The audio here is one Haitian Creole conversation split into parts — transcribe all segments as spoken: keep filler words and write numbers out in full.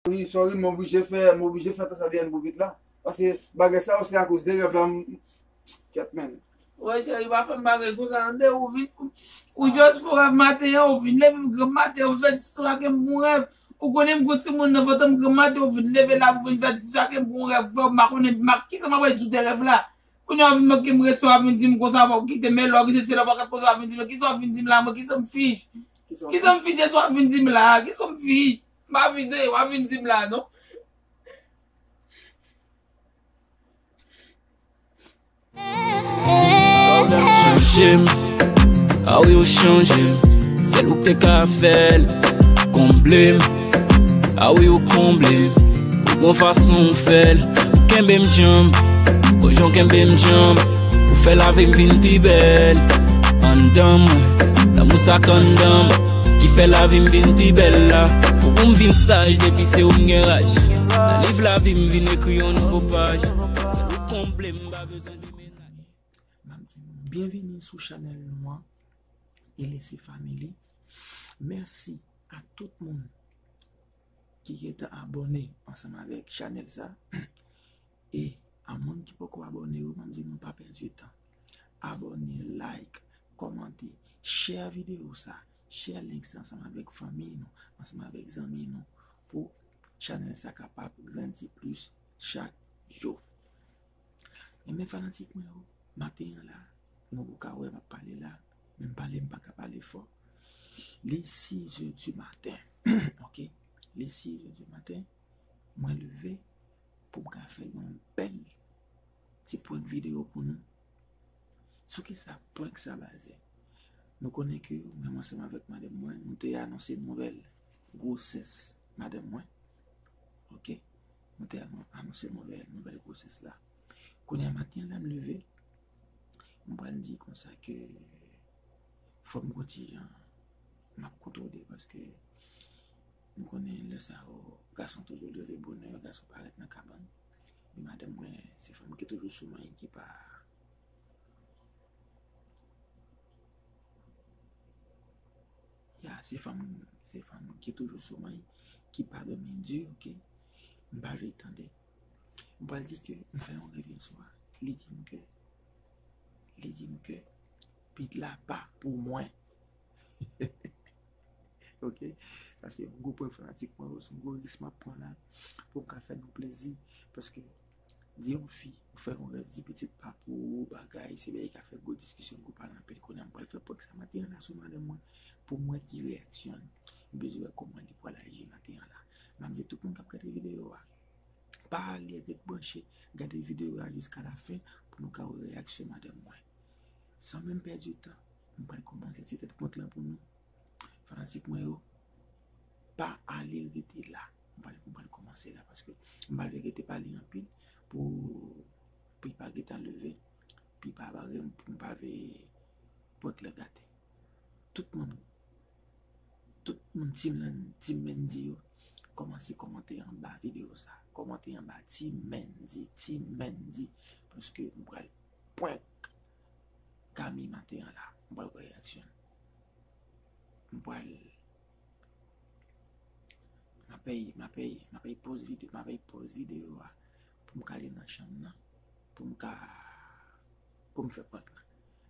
Wi, sorry, m oblije fè, m oblije fè tan sa deyèn pou bit la. Paske bagay sa yo se akoz de rèv la, m, kèt, men. Wè, cheri, pa fè m bagay konsa, tande, ou vin, ou just fè rèv maten an, ou vin leve m granm maten, ou fè diskisyon ak m pou rèv. Ou konnen m gon timoun nan vant m granm maten, ou vin leve la, ou vin fè diskisyon ak m pou rèv, frè, m pa konnen, m pa, kisa m ap di w de rèv la? Kounye a w vin manke m respè, w ap vin di m konsa, w ap kite m, lè w kite se lè w pa kat konsa, w ap vin di m, kisa w ap vin di m la, mwen, kisa m fich? Kisa m fich, se sa w ap vin di m la, kisa m fich? M pa fich de, w ap vin di m la, non. Chanje m, a wi ou chanje m. Sèl ou k te ka fè l, konble m, a wi ou konble m. Ou gon fason ou fè l, ou kenbe m djanm. Gon jan w kenbe m djanm, ou fè lavi m vin pi bèl. Anndan mwen, lanmou sa k anndan m, ki fè lavi m vin pi bèl la. Pou m vin saj depi se ou m gen raj. Nan liv lavi m vin ekri yon nouvo paj. Sèl ou konble m, m pa bezwen de menaj. M ap di nou byenveni sou chanèl nou an, Elise Family. Mèsi a tout moun ki gentan abòne ansanm avèk chanèl sa. E a moun ki poko abòne yo, m ap di nou pa pèdi tan. Abòne, like, kòmante, share videyo sa, share link sa ansanm avèk fanmi nou, ansanm avèk zanmi nou, pou chanèl sa kapab grandi plis chak jou. Enben, fanatik mwen yo, maten an la, nou poko wè m ap pale la, menm pale m pa ka pale fò. Li sis è di maten, ok? Li sis è di maten, mwen leve pou m ka fè yon bèl ti prank videyo pou nou. Sou kisa prank sa baze? Nou konnen ke mwen, ansanm avèk madanm mwen, nou te anonse nouvèl gwosès madanm mwen. Ok? Nou te anon-, anonse nouvèl, nouvèl gwosès la. Kounye a maten an la, m leve, m pral di konsa ke fò m gon ti jan, m ap kontwole, paske nou konnen lè sa yo, gason toujou leve bonè, gason parèt nan kabann. Men madanm mwen, se fanm ki toujou sou mwen, ki pa Ya, se fanm, se fanm ki toujou sou mwen, ki pa dòmi di, ok? M pa vle tande. M pral di ke m fè yon rèv yè swa. Li di m ke, li di m ke pit la pa pou mwen. Ok? Sa se yon gwo prank fanatik mwen yo, se yon gwo risk m ap pran la pou m ka fè nou plezi. Paske di yon fi, ou fè yon rèv, di pitit pa pou ou, bagay, se bagay ka fè gwo diskisyon, gwo pale anpil. Kounye a m pral fè prank sa maten an la sou madanm mwen, pou m wè ki reyaksyon l. M bezwen wè kòman li pral aji maten an la. M ap di tout moun k ap gade videyo a, pa ale, ret branche, gade videyo a jiska lafen pou nou ka wè reyaksyon madanm mwen. San menm pèdi tan, m pral kòmanse ti tèt prank lan pou nou. Fanatik mwen yo, pa ale, rete la. M pral, m pral kòmanse la paske m pa vle rete pale anpil pou, pou l pa gentan leve, pou l pa bare m, pou m pa vle prank lan gate. Tout moun, tout moun Team Lan-, Team Mendy yo, kòmanse kòmante anba videyo sa. Kòmante anba Team Mendy, Team Mendy. Paske m pral prank Kami maten an la. M pral wè reyaksyon l. M pral, m apèy, m apèy, m apèy poz vide-, m apèy poz videyo a pou m ka ale nan chanm nan, pou m ka, pou m fè prank lan.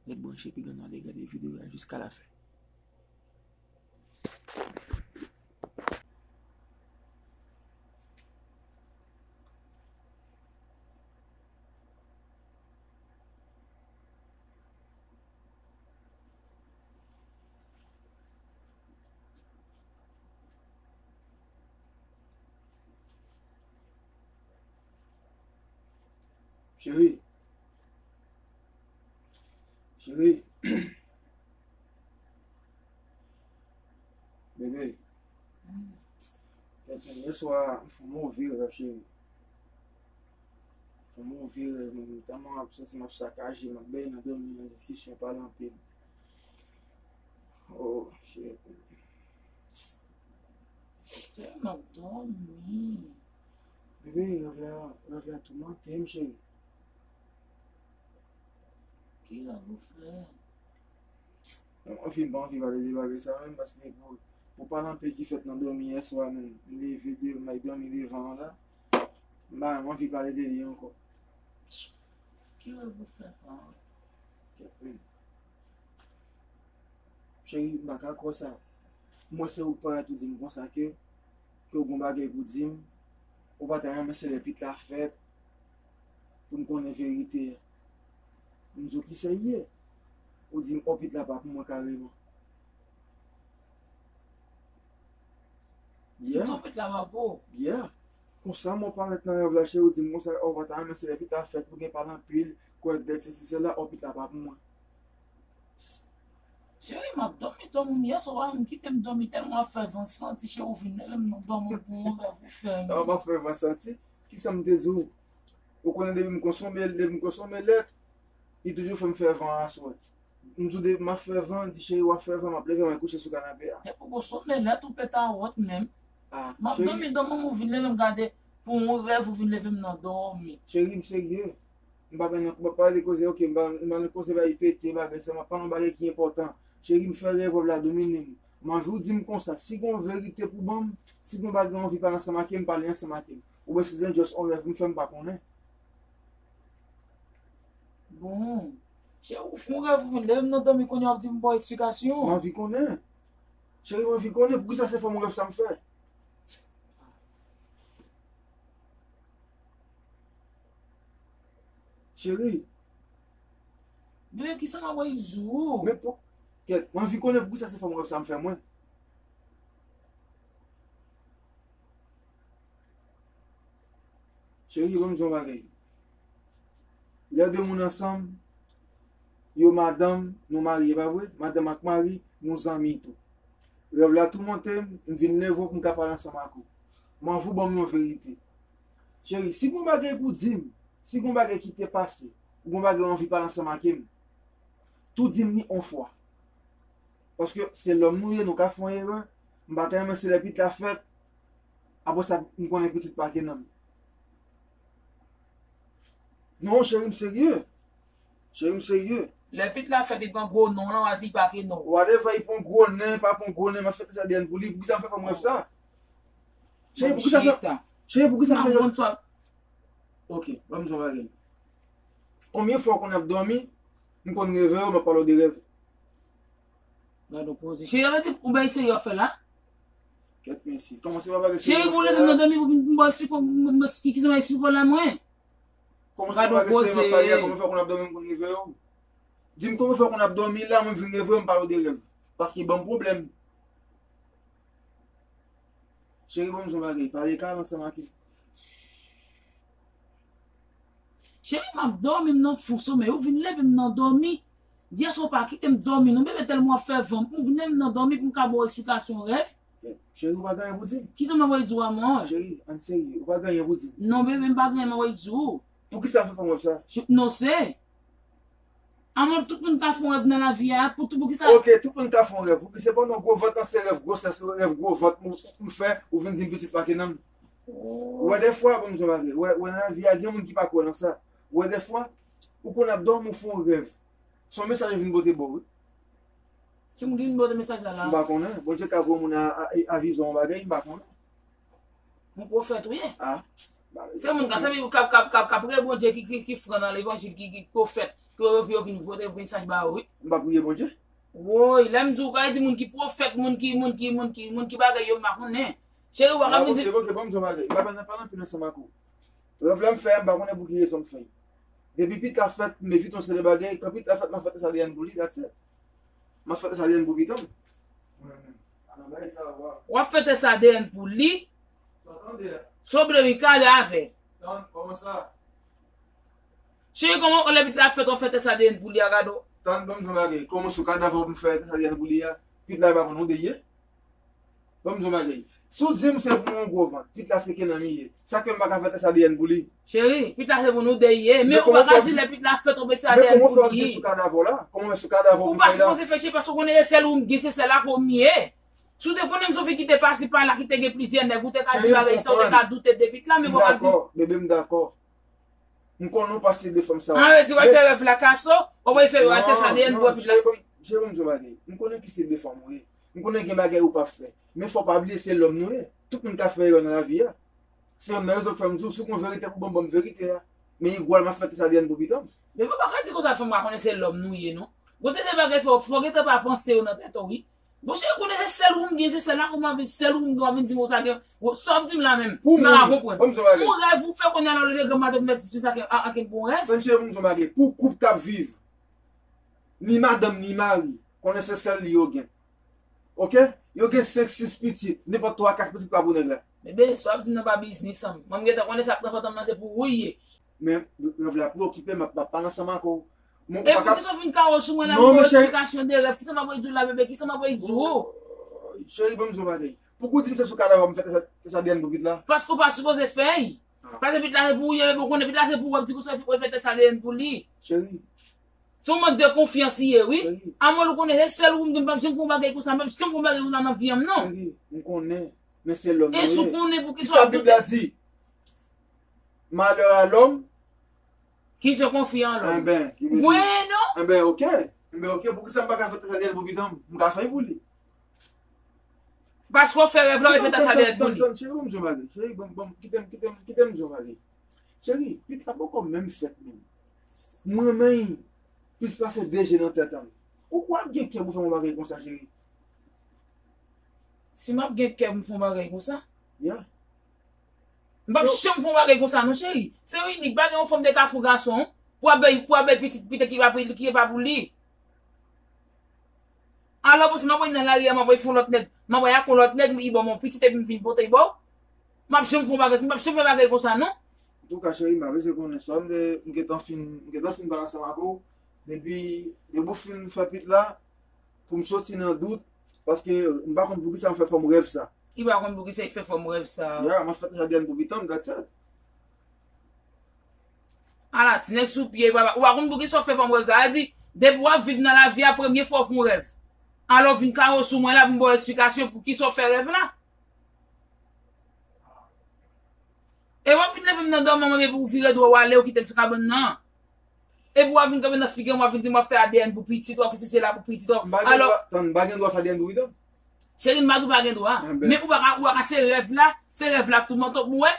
Ret branche, pi byen nou ale gade videyo a jiska lafen. Cheri. Cheri. Bebe. Kèt, yè swa, m fè yon move rèv, cheri. M fè yon move rèv, mwen, tèlman m ap santi m ap sakaje, m ap bèy nan dòmi, nan diskisyon, pale anpil. Oh, shit. Cheri, m ap dòmi. Bebe, rèv la, rèv la toumante m, cheri. Ki rèv ou fè? Mwen anvi, m pa anvi pale de bagay sa menm, paske pou, Ou pale anpil ki fèt nan dòmi yè swa menm. M leve de, m al dòmi devan an la. M pa menm anvi pale de li ankò. Ki rèv ou fè, pa? Kèt menm. Cheri, m pa ka kwè sa. M wè se ou k parèt ou di m konsa ke, ke w gon bagay pou di m, ou pa ta renmen se lè pit la fèt pou m konnen verite a. M di w ki sa l ye. Ou di m, o, pit la pa pou mwen kareman. Yeah. Pito pit la pa pou ou. Yeah. Konsa mwen parèt nan rèv la, cheri, ou di m konsa, o, pa ta renmen se lè pit la fèt, ou gen pale anpil, kwè dèk, sesi, sela, o, pit la pa pou mwen. Cheri, m ap dòmi, dòmi, yè swa, m kite m dòmi tèlman w ap fè van santi, cheri, ou vin rele m nan dòmi pou yon rèv ou fè. Non, m ap fè van santi. Kisa m te di w? Ou konnen depi m konsome, depi m konsome lèt, li toujou fè m fè van aswè. M di w depi m ap fè van, di cheri w ap fè van, m ap leve mwen kouche sou kanape a. Depi w konsome lèt ou pete wòt menm. Ah, m ap dòmi, dòmi, ou vin leve m gade pou yon rèv ou vin leve m nan dòmi. Cheri, m serye. M pa nan, m pa pale de koze, ok, m pa, m pa nan koze bagay pete, bagay sa, m ap pale yon bagay ki enpòtan. Cheri, m fè rèv, rèv la domine m. M anvi w di m konsa, si gon verite pou ban m, si gon bagay w anvi pale ansanm ak m, pale ansanm ak m. Oubyen si se just on rèv m fè, m pa konnen. Bon. Cheri, ou fè yon rèv, ou vin leve m nan dòmi, kounye a w ap di m ba w eksplikasyon. M anvi konnen. Cheri, m anvi konnen, poukisa se fòm rèv sa m fè? Cheri. Bebe, kisa m ap wè jou? Men pou, kèt, m anvi konnen poukisa se fòm rèv sa m fè mwen. Cheri, ban m di w yon bagay. Lè de moun ansanm, yo madanm, nou marye, pa vre? Madanm ak mari, nou zanmi tou. Rèv la toumante m, m vin leve w pou m ka pale ansanm ak ou. M anvi w ban m yon verite. Cheri, si gon bagay pou di m, si gon bagay ki te pase, ou gon bagay w anvi pale ansanm ak m, tou di m li on fwa. Paske se lòm nou ye, nou ka fè yon erè. M pa ta renmen se lè pit la fèt, apre sa, m konnen pitit pa gen nanm. Non, cheri, m serye. Cheri, m serye. Lè pit la fèt, li pran gwo non lan, w a di li pa gen non. Whatever, li pran gwo nen, pa pran gwo nen, m ap fèt sa D N pou li. Poukisa m fè fè m rèv sa? Cheri, poukisa fè, cheri, poukisa fè. Ok, ban m di w yon bagay. Konbyen fwa w konn ap dòmi, m konn reve w, m ap pale w de rèv. Gade w koze. Cheri, sa vle di, yon bagay serye w ap fè la? Kèt mesye. Kòmanse pa bagay serye w ap fè la. Cheri, pou w leve m nan dòmi, pou vin pou m ba w eksplike, m, m, m eksplike, kisa m eksplike w la, mwen? Kòmanse pa bagay serye m ap pale a, konbyen fwa w konn ap dòmi, m konn reve w? Di m konbyen fwa w konn ap dòmi la, mwen m vin reve w, m pale w de rèv. Paske ban m pwoblèm. Cheri, ban m di w yon bagay, pale kalm ansanm ak li. Cheri, m ap dòmi, m nan fon somèy. Ou vin leve m nan dòmi. Yè swa ou pa kite m dòmi, non, bebe, tèlman w ap fè van. Ou vin leve m nan dòmi pou m ka ba w eksplikasyon rèv. Cheri, ou pa gen anyen pou di m? Kisa m ap di w a mwen? Cheri, ann serye, ou pa gen anyen pou di m? Non, bebe, m pa gen anyen m ap di w. Poukisa w fè fè m rèv sa? Non, se. Amò, tout moun ka fè yon rèv nan lavi a, pou tou, poukisa? Ok, tout moun ka fè yon rèv. Wi, se pandan gwo vant lan, se rèv gwosès, rèv gwo vant m, m fè, ou vin di m pitit pa gen nanm. Ou wè dèfwa, bon, m di w bagay, wè, wè nan lavi a, gen moun ki pa kwè nan sa. Ou wè dèfwa, ou konn ap dòmi, ou fè yon rèv. Se yon mesaj yo vin pote ba w, wi. Ki moun ki vin pote mesaj sa la? M pa konnen. Bondye ka voye moun a, a, avizan yon bagay, m pa konnen. Yon pwofèt ou ye? Ah. Se moun ka, se moun k ap, k ap, k ap, k ap priye Bondye ki, ki, ki fran nan levanjil, ki, ki pwofèt, ki yo, yo vin voye mesaj ba yo, wi. M pa priye Bondye. Woy, lè m di w, kay di moun ki pwofèt, moun ki, moun ki, moun ki, moun ki bagay yo, m pa konnen. Cheri, w pa ka vin di. Ok, ok, ban m di w bagay. M pa nan pale anpil ansanm ak ou. Rèv la m fè a, m pa konnen pou ki rezon m fè l. Depi pit la fèt, m evite yon seri de bagay. Kan pit la fèt, m ap fè tès A D N pou li, that's it. M ap fè tès A D N pou pitit mwen. W ap fè tès A D N pou li? Sa w vle wi, kale avè l. Tann, kòman sa? Cheri, kòman lè pit la fèt, w ap fè tès A D N pou li a, gade w? Tann, ban m di w yon bagay. Kòman sou kadav ou pou m fè tès A D N pou li a? Pit la, e pa konn ou de ye? Ban m di w yon bagay. Si w di m se pou yon gwo vant, pit la se ke nan li ye. Sa k fè m pa ka fè tès A D N pou li? Cheri, pit la se pou nou de ye. Men ou pa ka di lè pit la fèt, ou bezwen fè A D N pou li. Men kòman fè w di sou kadav ou la? Kòman fè sou kadav ou pou m fè la? Ou pa sipoze fè cheri, paske ou konnen se sèl ou m gen, se sèl ak ou m ye. Si w te konnen m se yon fi ki te pase pa la, ki te gen plizyè nèg, ou te ka di bagay sa, ou te ka doute de pit la, men ou pa ka di. M dakò, bebe, m dakò. M konnen w pa stil de fanm sa. An, yo di w al fè rèv la kaso, w ap al fè tès A D N pou wè pit la. Non, non, cheri, ban m, cheri, ban m di w yon bagay. M konnen ki stil de fanm ou ye. M konnen gen bagay ou p ap fè. Men fò w pa bliye se lòm nou ye. Tout moun ka fè erè nan lavi a. Se youn nan rezon k fè m di w, si w gen yon verite pou ban m, ban m verite a. Men igwal m ap fè tès A D N pou pitit m. Men ou pa ka di konsa fè m pa konnen se lòm nou ye non. Gon seri de bagay fò, fò w gentan pa panse yo nan tèt ou wi. Monchè, ou konnen se sèl ou m gen, se sèl la pou m ap viv, sèl ou m gen w ap vin di m konsa gen, sa w ap di m la menm, m pa ka konprann. Yon rèv ou fè kounye a la ou leve granm maten pou mèt di sou sa ke, a, a, ke bon rèv. Frè m cheri, pou m di w yon bagay, pou koup k ap viv, ni madanm ni mari, konnen se sèl li yo gen. Oke? Yo gen senk, sis pitit, nenpòt twa, kat pitit pa pou nèg la. Bebe, sa w ap di m nan pa biznis an m. Mwen m gentan konnen sa k nan vant an m nan se pou ou l ye. Men, rèv la preokipe m, m ap, m ap pale ansanm ak ou. Mwen, ou pa ka. E poukisa w vin kawo sou mwen la pou eksplikasyon de rèv? Kisa m ap di w la, bebe? Kisa m ap di w? Cheri, ban m di w yon bagay. Pouki w di m se sou kadav la pou m fè tès A D N pou pitit la? Paske w pa sipoze fè l. Paske pitit la se pou ou l ye, bebe, ou konnen pitit la se pou ou, w ap di konsa w fè tès A D N pou li. Cheri. Se yon mank de konfyans li ye, wi. Cheri. Amòl ou konnen se sèl ou m gen, m p ap janm fè yon bagay konsa, m p ap janm fè yon bagay konsa nan vi an m, non. Cheri, m konnen, men se lòm nou ye. E si w konnen poukisa w ap doute? Kisa Bib la di? Malheur à l'homme qui se confie en l'homme. Enben, ki vle di, enben, oke. Enben, oke, poukisa m pa ka fè tès A D N pou pitit m? M ka fè l pou li. Paske w fè rèv la, w fè tès A D N pou li. Tann, tann, tann, cheri, ban m di yon bagay. Cheri, ban m, ban m, kite m, kite m, kite m di yon bagay. Cheri, pitit la poko menm fèt menm. M renmen l plis pase de je nan tèt an m. Ou kwè w ap gen kè pou fè m yon bagay konsa, cheri? Si m ap gen kè pou m fè yon bagay konsa? Ya. M p ap janm fè yon bagay konsa non, cheri. Se yon inik, pa gen yon fanm de kafou gason pou ap bay, pou ap bay pitit, pitit ki pa pou, ki pa pou li. Alò, pou si m ap al nan lari a, m ap al fè yon lòt nèg, m ap al ak yon lòt nèg, li ban m yon pitit epi m vin pote l ba w. M ap janm fè yon bagay, m ap janm fè bagay konsa non. Antouka, cheri, m ap eseye konnen sa. M te, m gentan fin, m gentan fin pale ansanm ak ou. Depi, depi w fin fè pitit la, pou m soti nan dout, paske m pa konn poukisa m fè fòm rèv sa. Li pa konn poukisa l fè fòm rèv sa. Ya, m ap fè tès A D N pou pitit m, that's it. Ala, ti nèg sou pye, ou pa, ou pa konn poukisa w fè fòm rèv sa. Sa di, depi w ap viv nan lavi a, premye fwa w fè yon rèv. Alò, w vin kawo sou mwen la pou m ba w eksplikasyon poukisa w fè rèv la. E w ap vin leve m nan dòmi an, epi w vire do w ale, w kite m sou kabann nan. Epi w ap vin kanpe nan figi m, w ap vin di m w ap fè A D N pou pitit w, ki sesi la pou pitit w. M pa gen dwa, tann, m pa gen dwa fè A D N pou pitit m? Cheri, m pa di w pa gen dwa. Men ou pa ka, ou pa ka se rèv la, se rèv la k toumante w pou wè.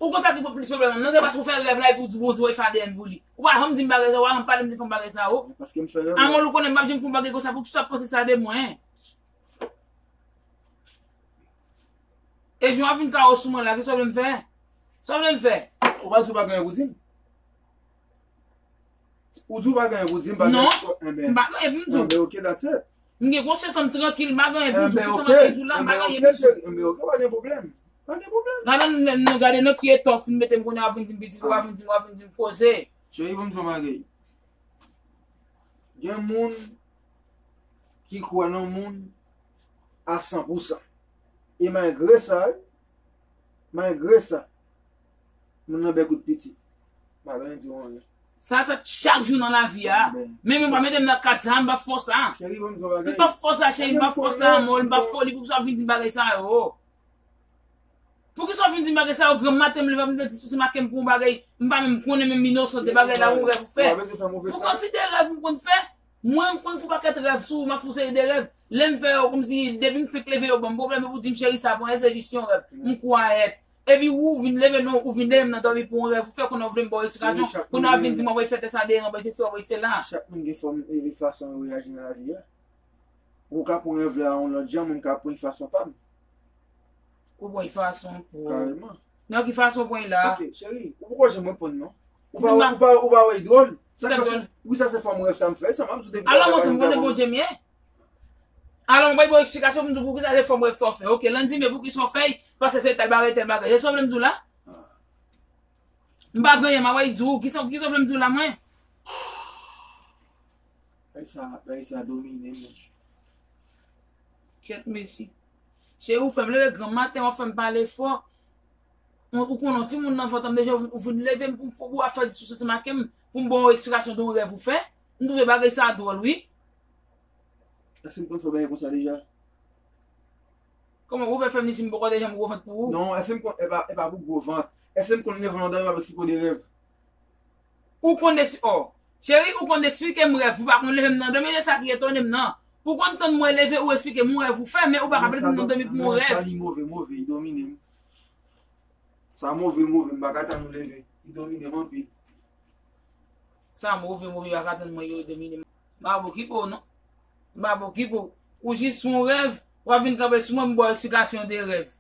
Ou konn sa ki plis pwoblèm nan, se paske w fè rèv la epi w di Bondye w fè A D N pou li. Ou pa janm di m bagay sa, ou pa janm pale m de fè m bagay sa yo. Paske m fè rèv la. Amòl ou konnen m p ap janm fè yon bagay konsa, poukisa w ap panse sa de mwen? E jan w ap vin kawo sou mwen la, kisa w vle m fè? Sa w vle m fè? Ou pa di w pa gen anyen pou di m? Ou di w pa gen anyen pou di m, pa gen anyen pou m di w. Non, m pa gen anyen pou m di w. Enben, ok, that's it. M gen konsyans an m trankil, m pa gen anyen pou m di w. Kisa m ap di w la, m pa gen anyen pou m di w. Enben, ok, cheri, enben, ok, pa gen pwoblèm. Pa gen pwoblèm. Gade nan, nan, gade nan ki eta w fin mete m kounye a, w ap vin di m pitit, w ap vin di m, w ap vin di m koze. Cheri, ban m di w yon bagay. Gen moun ki kwè nan moun a san pou san. E malgre sa, wi, malgre sa, moun nan bèkout pitit. M pa bezwen di w anyen. Sa fèt chak jou nan lavi a. Men, men m pa mete m nan kad sa, m pa fè sa. Cheri, ban m di w yon bagay. M pa fè sa, cheri, m pa fè sa, amò, m pa foli pou sa w vin di m bagay sa yo. Poukisa w vin di m bagay sa yo? Granm maten m leve, m vin di sou se make m pou yon bagay, m pa menm konnen menm inosan de bagay la, yon rèv ou fè. Pou kantite rèv m konn fè, mwen m konn fè yon pakèt rèv sou ou, m ap fè yon seri de rèv. Lè m fè yo, kòmsi depi m fenk leve yo ban m pwoblèm, epi w di m cheri sa pran, e se jis yon rèv. M kwayèt. Epi ou, ou vin leve non, ou vin leve m nan dòmi pou yon rèv ou fè, kounye a w vle m ba w eksplikasyon, kounye a w vin di m w ap fè tès A D N, w ap fè sesi, w ap fè sela. Chak moun gen fòm e fason yo reyaji nan lavi a. Ou ka pran rèv la yon lòt jan, moun ka pran fason pa m. Ou pran fason pou. Kareman. Nan ki fason w pran la? Ok, cheri, ou poko janm reponn non. Ou pa, ou pa, ou pa wè dwòl? Sa k pase? Poukisa se fòm rèv sa m fè? Sa m ap di w depi talè. Alò, mwen se m konnen Bondye m ye. Alò, mwen bay bon eksplikasyon pou m di w poukisa se fòm rèv sa w fè. Ok, Landy, men poukisa w fè l? Paske se tèl bagay, tèl bagay. Se sa w vle m di w la? M pa gen anyen, m ap bay di w. Kisa, kisa w vle m di w la, mwen? Bagay sa, bagay sa domine m. Kèt mesi. Cheri, ou fè m leve granm maten, w ap fè m pale fò. Ou, ou konnen yon timoun nan vant an m deja, ou vin, ou vin leve m pou m fè, ou ap fè diskou sou se make m, pou m ba w yon eksplikasyon de yon rèv ou fè. M twouve bagay sa dwòl, wi. Èske m konn fè bagay konsa deja? Kòman, ou fè fè m li si m poko te janm gwo vant pou ou? Non, èske m konn, e pa, e pa pou gwo vant. Èske m konn leve nan dòmi m ap eksplike w de rèv? Ou konn eks-, oh. Cheri, ou konn eksplike m rèv, ou pa konn leve m nan dòmi, e sa ki etone m nan. Ou konn tann mwen leve, ou eksplike m yon rèv ou fè, men ou pa ka pale pou m nan dòmi pou yon rèv. Sa li move, move, li domine m. Sa move, move, m pa ka tann ou leve. Li domine m anpil. Sa move, move, pa ka tann mwen yo domine m. M pa okipe w, non. M pa okipe w. Ou jis yon rèv, w ap vin kanpe sou mwen, m ba w eksplikasyon de rèv.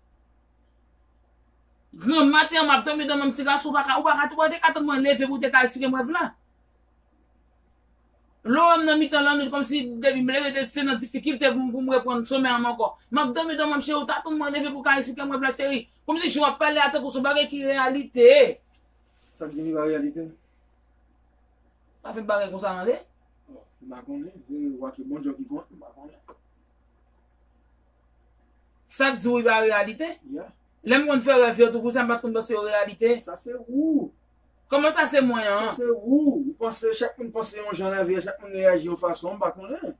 Granm maten an, m ap dòmi, dòmi, m ti gason, ou pa ka, ou pa ka, ou pa te ka tann mwen leve pou w te ka eksplike m rèv la. Lè w wè m nan mitan lannwit, kòmsi depi m leve, se nan difikilte pou m, pou m reprann somèy an ankò. M ap dòmi, dòmi, m cheri, ou ta tann mwen leve pou w ka eksplike m rèv la, cheri. Kòmsi jan w ap pale a tankou se yon bagay ki reyalite. Sa k di li pa reyalite? Pa fè m bagay konsa tande. M pa konnen, se wa ke Bondye ki konn, m pa konnen. Sa k di w li pa reyalite? Yeah. Lè m konn fè rèv yo tou, poukisa m pa t konn panse yo reyalite? Sa se ou. Kòman sa se mwen an? Sa se ou. Ou panse, chak moun panse yon jan lavi a, chak moun reyaji yon fason, m pa konnen.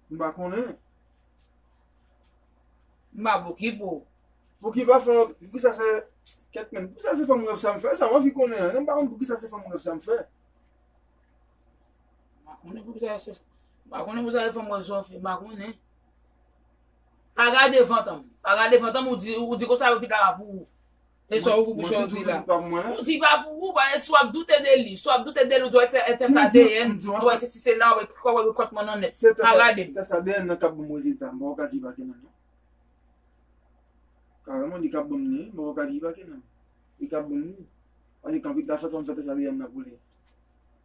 M pa konnen. M pa okipe w. Pou ki pa fè, poukisa se, kèt men, poukisa se fanm rèv sa m fè, sa m anvi konnen an, m pa konn poukisa se fanm rèv sa m fè. M pa konnen poukisa se, m pa konnen poukisa se fanm rèv sa w fè, m pa konnen. Pa gade vantan m, pa gade vantan m, ou di, ou di konsa yo pita la pou ou. E sa ou pou bouch ou di la. Ou di pa pou ou, paske si w ap doute de li, si w ap doute de li, ou di w ap fè tès A D N, ou wè se si se la, ou wè kòman ou kòt mwen nan nèt. Pa gade m. Tès A D N nan k ap ban m rezilta, m pa ka di pa gen nan non. Kareman, li k ap ban m li, m pa ka di pa gen nan. Li k ap ban m li. Paske kanpit la fè sa m fè tès A D N nan pou li.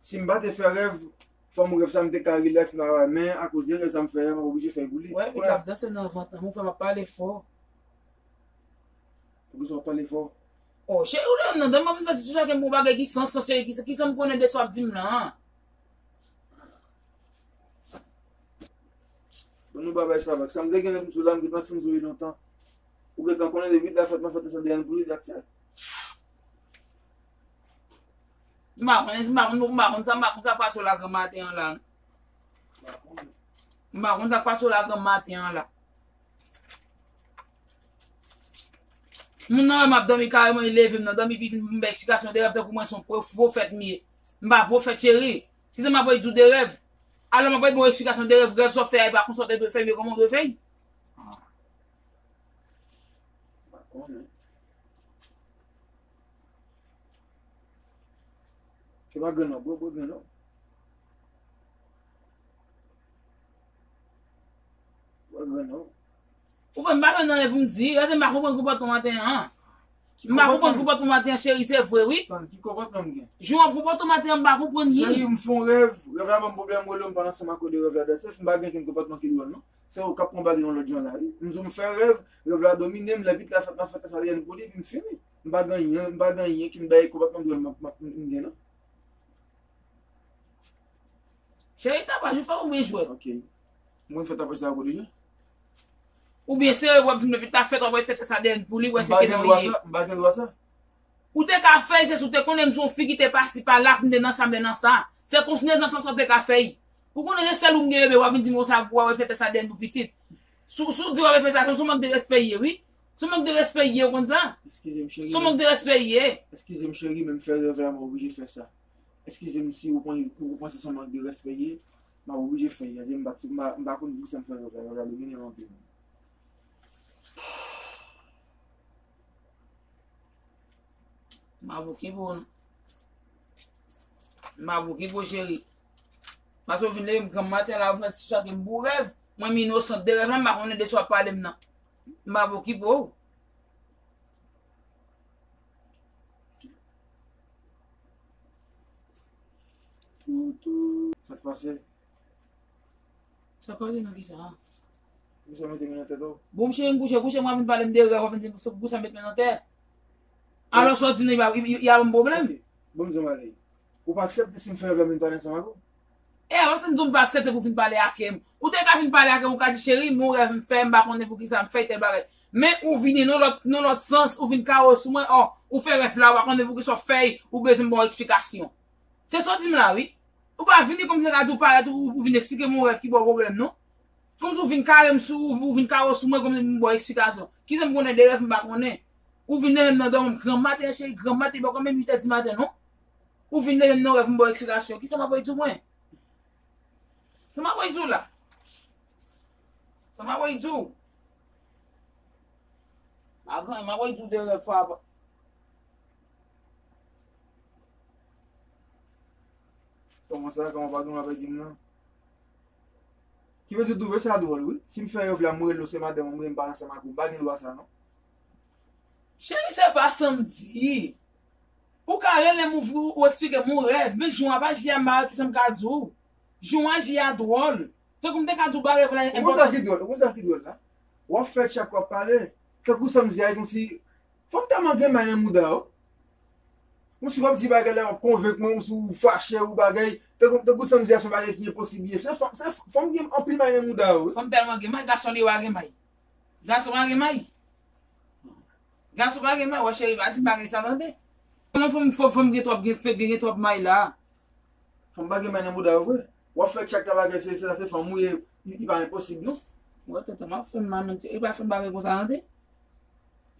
Si m pa te fè rèv, fò m rèv sa m te ka rilaks, m pa, men akoz de rèv sa m fè a, m ap oblije fè l pou li. Wè, epi l ap danse nan vantan m, ou fè m ap pale fò. Poukisa w ap pale fò? Oh, cheri, ou lè nan dan m ap fè ti chak m pou bagay ki san sans, cheri, ki, ki sa m konnen de sa w ap di m nan? Ban nou bagay sa vag. Sa m te gen pou m di w la, m gentan fin di w li lontan. Ou gentan konnen depi l ta fèt, m ap fè tès A D N pou li, that's it. M pa konnen, m pa konn, m pa konn sa, m pa konn sa k pase w la granm maten an la. M pa konn sa k pase w la granm maten an la. Moun nan wè m ap dòmi kareman, li leve m nan dòmi, epi vin m bay eksplikasyon de rèv tankou mwen se yon pwo-, pwofèt m ye. M pa pwofèt, cheri. Si se m ap di w de rèv, alò m ap ba w eksplikasyon de rèv, rèv sa w fè a, e pa konsa w te dwe fè l, men kòman w dwe fè l? M pa konnen. Se pa grenn non, bro, bro, grenn non. Bro, grenn non. Ou fè m pa jwenn anyen pou m di, gade m pa konprann konpòtman maten an. M pa konpòtman? Konprann konpòtman maten an, cheri, se vre, wi. Tann, ki konpòtman m gen? Jan w ap konpòte w maten an, m pa konprann li. Cheri, m fè yon rèv, rèv la ban m pwoblèm, rele m pandan se m ap kode rèv la, that's it, m pa gen kenn konpòtman ki dwòl, non. Se ou k ap pran bagay yon lòt jan la, wi. M di w m fè rèv, rèv la domine m, lè pit la fèt, m ap fè tès A D N pou li, epi m fini. M pa gen anyen, m pa gen anyen ki m bay konpòtman dwòl m, m, m gen, non. Cheri, tapaj ou fè oubyen jwèt? Ok. Mwen fè tapaj sa kote li? Oubyen se w ap di m depi ta fèt, w ap fè tès A D N pou li, wè se ki nan ou ye. M pa gen dwa sa, m pa gen dwa sa. Ou te ka fè l, se si w te konnen m se yon fi ki te pase pa la, pou m te nan sa, m te nan sa. Se konsinyans nan sans ou te ka fè l. Ou konnen se sèl ou m gen bebe, w ap vin di m konsa pou w al fè tès A D N pou pitit. Si w, si w di w ap fè sa, se yon mank de respè ye, wi. Se yon mank de respè ye, ou konn sa? Eskize m, cheri. Se yon mank de respè ye. Eskize m, cheri, men m fè rèv la, m oblije fè sa. Eskize m si ou pran, ou panse se yon mank de respè ye, m ap oblije fè l. M pa, m pa, m pa konn poukisa m fè rèv la, rèv la domine m anpil. M ap okipe w, non. M ap okipe w, cheri. Paske w vin leve m granm maten la, ou fè ti chak m pou rèv. Mwen m inosan de rèv la, m pa konnen de sa w ap pale m nan. M ap okipe w. Sa k pase? Sa k pase nan kisa a? Kouche mete men nan tèt ou. Bon, m cheri, m kouche, kouche, mwen vin pale m de rèv, w ap vin di m pou sa met men nan tèt. Alò, sa w di nan, y a, y a, y a yon pwoblèm. Ok. Bon, m di w bagay. Ou pa aksepte si m fè rèv la, m vin pale ansanm ak ou? E, avan se m di w m pa aksepte pou w vin pale ak m. Ou te ka vin pale ak m, ou ka di, cheri, m gon rèv m fè, m pa konnen poukisa m fè tèl bagay. Men ou vini nan lòt, nan lòt sans, ou vin kare sou mwen, ò, ou fè rèv la, ou pa konnen poukisa w fè, ou bezwen m ba w eksplikasyon. Se sa w di m la, wi. Ou pa vini kòmsi sa ka di w parèt, ou, ou vin eksplike m yon rèv ki ba w pwoblèm, non. Kòmsi w vin kare m sou, ou, ou vin kare sou mwen, kòmsi m ba w eksplikasyon. Kisa m konnen de rèv m pa konnen? Ou vin leve m nan dòmi m granm maten, cheri, granm maten, pa kòm menm uit è di maten, non. Ou vin leve m nan rèv m ba w eksplikasyon. Kisa m ap di w mwen? Sa m ap voye di w la? Sa m ap voye di w? Avan, m ap voye di w de lòt fwa. Kòman sa, kòman pa gen w ap di m nan? Ki vle di w twouve sa dwòl, wi. Si m fè rèv la, m rele w se madanm, m rele m pale ansanm ak ou, m pa gen dwa sa, non. Cheri, se pa sa m di. Ou ka rele m, ou, ou eksplike m yon rèv, men jan w ap aji a, m pa wè kisa m ka di w. Jan w aji a dwòl. Tankou m te ka di w ba rèv la enpòtans. Ou konn sa ki dwòl, ou konn sa ki dwòl la? W ap fè tchak, w ap pale. Tankou sa m di a, e kòmsi fanm tèlman gen may nan mouda w. Kòmsi w ap di bagay la, w ap konvenk mwen, kòmsi w fache ou bagay. Tankou, tankou sa m di a, se yon bagay ki enposib ye. Se fanm, se fanm gen anpil may nan mouda w, wi. Fanm tèlman gen may, gason li pa gen may. Gason pa gen may. Gason pa gen may, wè cheri, pa di m bagay sa tande. Kòman fanm, fanm, fanm gen twòp, gen fèk, gen, gen twòp may la? Fanm pa gen may nan mouda yo vre. W ap fè tchak ta bagay, se, se, se fanm ou ye, li, li pa enposib, non. Mwen, tonton, m ap fè m manti, e pa fè m bagay konsa tande.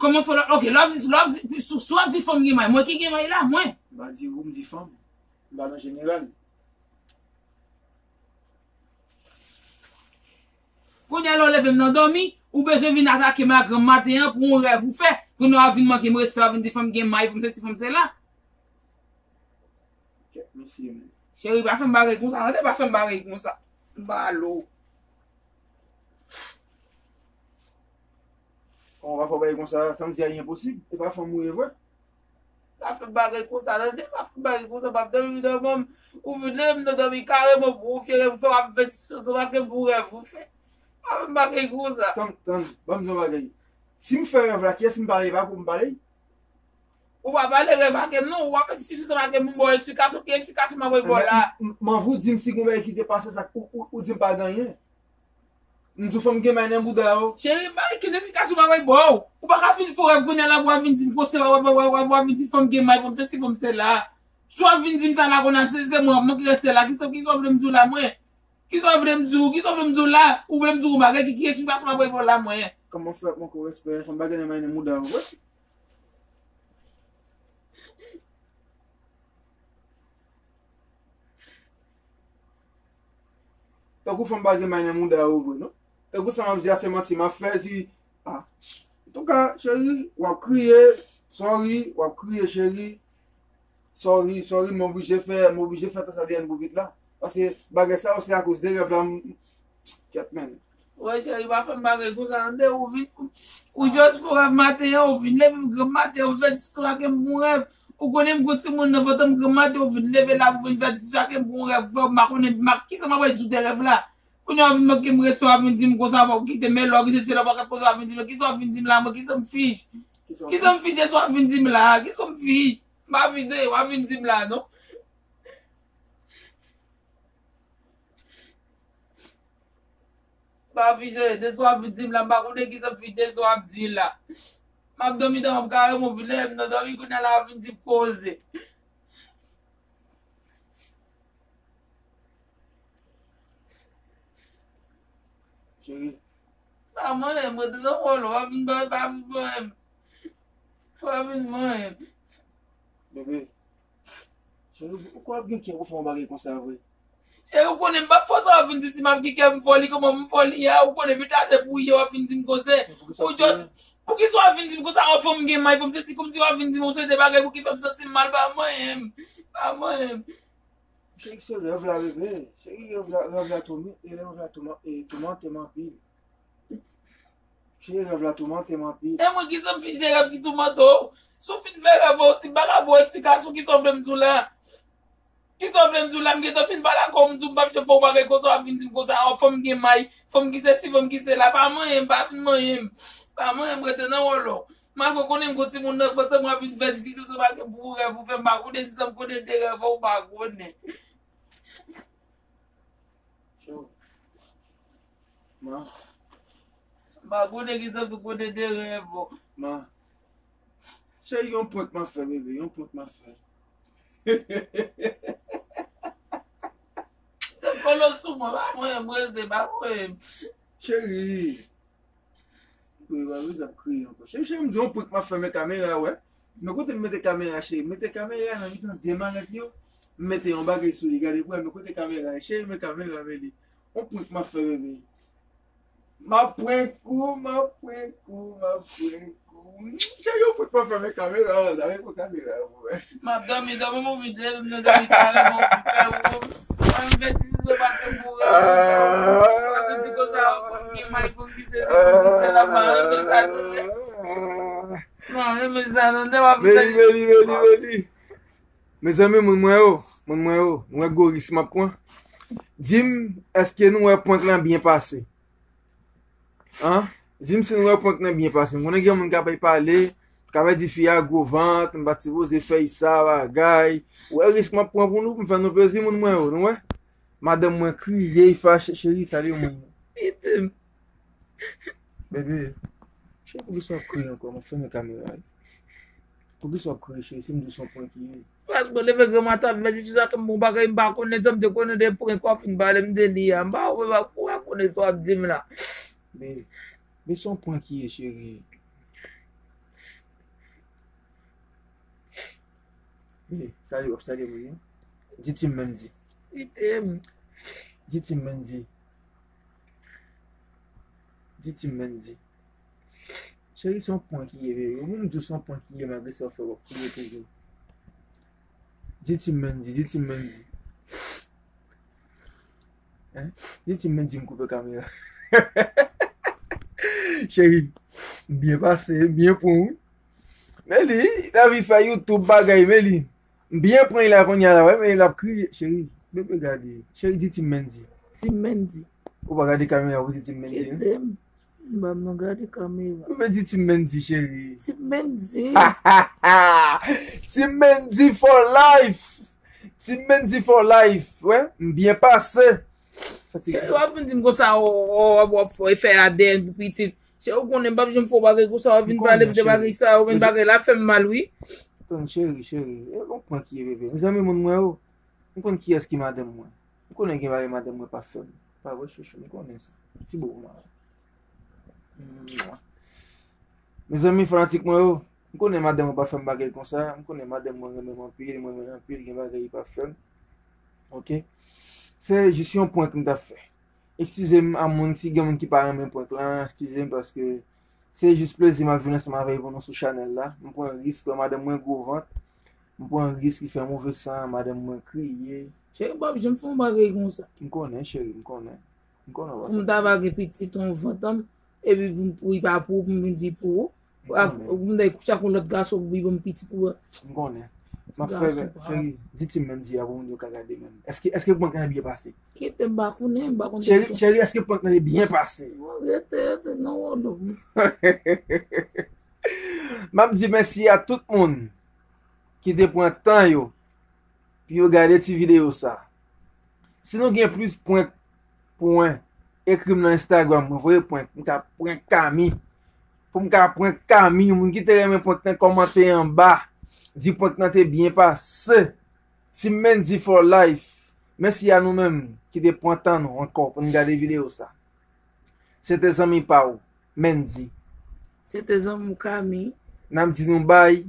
Kòman fè lòt, ok, lè w ap di, lè w ap di, si, si w ap di fanm gen may, mwen ki gen may la, mwen? M pa di ou, m di fanm. M pale an jeneral. Kounye a lè w leve m nan dòmi, ou bezwen vin atake m a granm maten an pou yon rèv ou fè. Kounye a w ap vin manke m respè, w ap vin di fanm gen may, fanm sesi, fanm sela. Kèt mesye, men. Cheri, pa fè m bagay konsa, tande, pa fè m bagay konsa. M pa ale w. Kòman w pa fè w bagay konsa, sa m di a li enposib, e pa fanm ou ye vre. Pa fè m bagay konsa, tande, pa fè m bagay konsa, m ap dòmi nan dòmi, ou vin leve m nan dòmi kareman pou ou fyere m fè w ap fè ti chans anba ke pou rèv ou fè. Pa fè m bagay konsa. Tann, tann, ban m di w yon bagay. Si m fè rèv la, kiyès m pale, e pa pou m pale? Ou pa pale rèv ak m non, ou ap fè ti chans anba ke pou m ba w eksplikasyon, ki eksplikasyon m ap voye ba w la? M, m, m anvi w di m si gen yon bagay ki te pase sa, ou, ou, ou di m pa gen anyen. M di w fanm gen may nan bouda yo. Cheri, m pa gen kenn eksplikasyon m ap bay ba w. Ou pa ka vin fè w rèv kounye a la pou w ap vin di m konsa, w ap, w ap, w ap, w ap vin di fanm gen may, fanm sesi, fanm sela. Si w ap vin di m sa la kounye a, se, se mwen w ap manke respè la. Kisa, kisa w vle m di w la, mwen? Kisa w vle m di w? Kisa w vle m di w la? Ou vle m di w yon bagay, ki, ki eksplikasyon m ap bay ba w la, mwen? Kòman fè w ap manke w respè? Fanm pa gen may nan mouda yo vre. Tankou fanm pa gen may nan mouda yo vre, non. Tankou sa m ap di a se manti m ap fè, si, ah. Antouka, cheri, w ap kriye, sorry, w ap kriye, cheri. Sorry, sorry, m oblije fè, m oblije fè tan sa deryè n pou bit la. Paske bagay sa yo se akoz de rèv la, m, kèt, men. Wè, cheri, pa fè m bagay konsa, tande, ou vin, ou just fè rèv maten an, ou vin leve m granm maten, ou fè ti swa ke m gon rèv. Ou konnen m gon timoun nan vant m granm maten, ou vin leve la, ou vin fè ti swa ke m gon rèv, fè m pa konnen, m ap, kisa m ap di w de rèv la? Kounye a w vin manke m respè, w ap vin di m konsa, w ap kite m, men lè w kite se la, w pa kat konsa, w ap vin di m, kisa w ap vin di m la, mwen, kisa m fich? Kisa w fich? Kisa m fich de sa w ap vin di m la? Kisa m fich? M pa vide, w ap vin di m la, non. M pa vide de sa w ap vin di m la, m pa konnen kisa m vide sa w ap di la. M ap dòmi nan yon kare, m vin leve m nan dòmi, kounye a la w ap vin di m koze. Cheri. Pa manyen m, rete nan kò w, pa vin, pa, pa vin manyen m. Pa vin manyen m. Bebe. Cheri, ou kwè w ap gen kè pou fè yon bagay konsa vre? Cheri, ou konnen m p ap fè sa w ap vin di si m ap gen kè pou m fè li, kòman m fè li a, ou konnen pita se pou w ye w ap vin di m konsa. Ou just, poukisa w ap vin di m konsa, yon fanm gen may, fanm sesi, kòmsi w ap vin di m yon seri de bagay pou ki fè m santi m mal, pa manyen m, pa manyen m. Cheri, se rèv la, bebe. Cheri, rèv la, rèv la toumante, rèv la toumante, e, toumante m anpil. Cheri, rèv la toumante m anpil. E mwen, kisa m fich de rèv ki toumante w? Si w fin fè rèv ou, si m pa ka ba w eksplikasyon, kisa w vle m di w la? Kisa w vle m di w la? M gentan fin pale ak ou, m di w m p ap janm fè w bagay konsa, w ap vin di m konsa, o, fanm gen may, fanm ki sesi, fanm ki sela, pa manyen m, pa vin manyen m. Pa manyen m, rete nan wòl ou. Malgre w konnen m gon timoun nan vant, mwen vin fè diskisyon sa pa gen pou rèv ou fè, m pa konnen si sa m konnen de rèv ou, m pa konnen. Cho. Ma. M pa konnen kisa pou konnen de rèv ou. Ma. Cheri, yon prank m ap fè, bebe, yon prank m ap fè. Kolo sou mwen, pa mwen, mwen, se pa mwen. Cheri. Wi, wi, wi, sa ap kriye ankò. Cheri, cheri, m di yon prank m ap fè, men kamera, wè. Men kote m mete kamera, cheri? M mete kamera nan mitan de malèt yo. M mete yon bagay sou li, gade pou wè, men kote kamera ye? Cheri, men kamera, men li. On prank m ap fè, bebe. M ap prank ou, m ap prank ou, m ap prank ou. Cheri, on prank m ap fè, men kamera an la, men pran kamera an pou mwen. M ap dòmi, dòmi, m anvi leve, m nan dòmi kare, m anvi fè ou. Mwen, m fè ti sizo pa te mouri. Mwen, m di konsa, gen may fon ki se, se, se, se la, m pa renmen sa, non, men. M pa renmen sa, non, non, m ap fè Meli, Meli, Meli, Meli. Mezanmi, moun mwen yo, moun mwen yo, nou wè gwo risk m ap pran? Di m, èske nou wè prank lan byen pase? An? Di m si nou wè prank lan byen pase. M konnen gen moun k ap pale, k ap di fi a gwo vant, m pa t sipoze fè sa, bagay. Ou wè risk m ap pran pou nou, pou m fè nou plezi, moun mwen yo, nou wè? Madanm mwen kriye, li fache, cheri, salye moun. Kite m. Bebe, cheri, poukisa w ap kriye ankò? M ap fèmen kamera yo. Poukisa w ap kriye, cheri, si m di w se yon prank li ye? Paske leve granmatan ap vèti sou sa ke m bon bagay, m pa konnen sa, m te konnen de prank w ap fin pale m de li a. M pa wè pa, ou pa konnen sa w ap di m la. Bebe, se yon prank li ye, cheri. Bebe, salye, w ap salye moun yo. Di Team Mendy. Kite m. Di Team Mendy. Di Team Mendy. Cheri, se yon prank li ye, bebe. Ou menm di w se yon prank li ye, malgre sa w fè, w ap kriye toujou. Di Team Mendy, di Team Mendy. Hein? Di Team Mendy m koupe kamera. Cheri, m byen pase, m byen pran, wi. Meli, lavi fè YouTube bagay, Meli. M byen pran li la kounye a la, wè, men l ap kriye, cheri. Bebe gade. Cheri, di Team Mendy. Team Mendy. Ou pa gade kamera pou di Team Mendy, non? Kite m. M pa nan gade kamera. Bebe di Team Mendy, cheri. Team Mendy. Team Mendy for life. Team Mendy for life. Wè, m byen pase. Fatige. Cheri, w ap vin di m konsa, w ap fè A D N pou pitit. Cheri, ou konnen m p ap janm fè w bagay konsa, w ap vin pale m de bagay sa, ou vin bagay la fè m mal, wi. Tann, cheri, cheri. E bon prank ye, bebe. Mezanmi, moun mwen yo. M konn kiyès ki madanm mwen. M konnen gen bagay madanm mwen pa fè m. Pa vre, chouchou, m konnen sa. Ti bo pou mwen. Mezanmi, fanatik mwen yo, m konnen madanm mwen pa fè m bagay konsa. M konnen madanm mwen renmen m anpil, mwen renmen l anpil, gen bagay li pa fè m. Oke? Se jis yon prank m t ap fè. Eskize m a moun, si gen moun ki pa renmen prank lan, eskize m paske se jis plezi m ap jwenn ansanm avè l pou nou sou chanèl la. M pran risk, wè madanm mwen gwo vant. M pran risk, li fè move san, madanm mwen kriye. Cheri, m p ap janm fè yon bagay konsa. M konnen, cheri, m konnen. M konnen w ap fè. Pou m ta va gen pitit, yon vant, epi pou m, pou li pa pou ou, pou m vin di pou ou. Pou m ta kouche ak yon lòt gason pou li ban m pitit ou. M konnen. M ap fè, cheri, di Team Mendy a pou moun yo ka gade menm. Èske, èske prank lan byen pase? Kite m pa konnen, m pa konn. Cheri, cheri, èske prank lan byen pase? Bon, rete, rete nan wòl ou. M ap di mèsi a tout moun ki te pran tan yo pou yo gade ti videyo sa. Si nou gen plis prank pou mwen, ekri m nan Instagram mwen, voye prank, m ka prank Kami. Pou m ka prank Kami, moun ki te renmen prank lan, kòmante anba. Di prank lan te byen pase. Team Mendy for life. Mèsi a nou menm ki te pran tan nou ankò pou n gade videyo sa. Se te zanmi pa w, Mendy. Se te zanmi w, Kami. N ap di nou bay,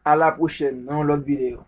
a la pwochèn, nan yon lòt videyo.